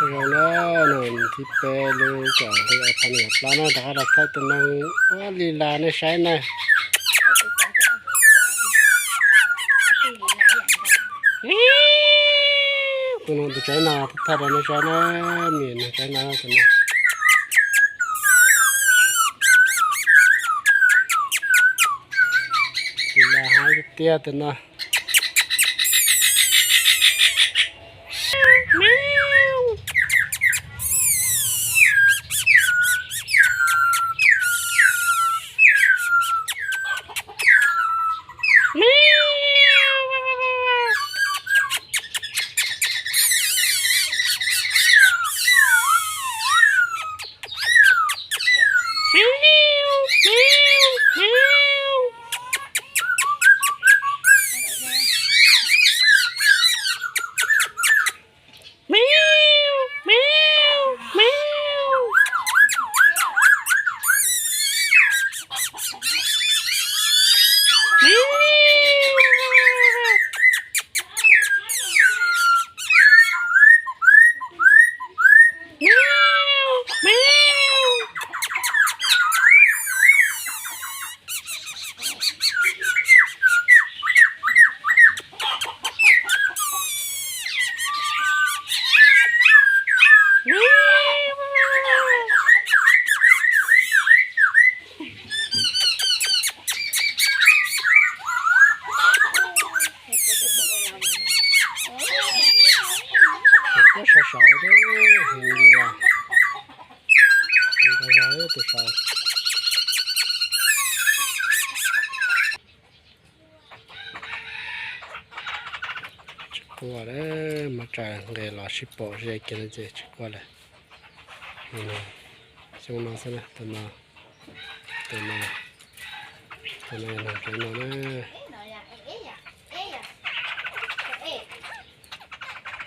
Zoo na, nws thib peb lub kom nqi ob phav nees nkaum plaub na, rov qab los thaij tus neeg ua li las nej saib na. Tus neeg tus tsaib no thaij rau nej saib na, nws tsaib no tus no. Li las hab tiag tiag tus no. Tus saud saud, heev li los, heev tas zog tus saud. Tsis quaj lawm, muab tsa nqe los sib pom ze kiag no ces tsis quaj lawm. Xyoo no xwb na, tus no, tus no, tus no yog neeg tsev no na.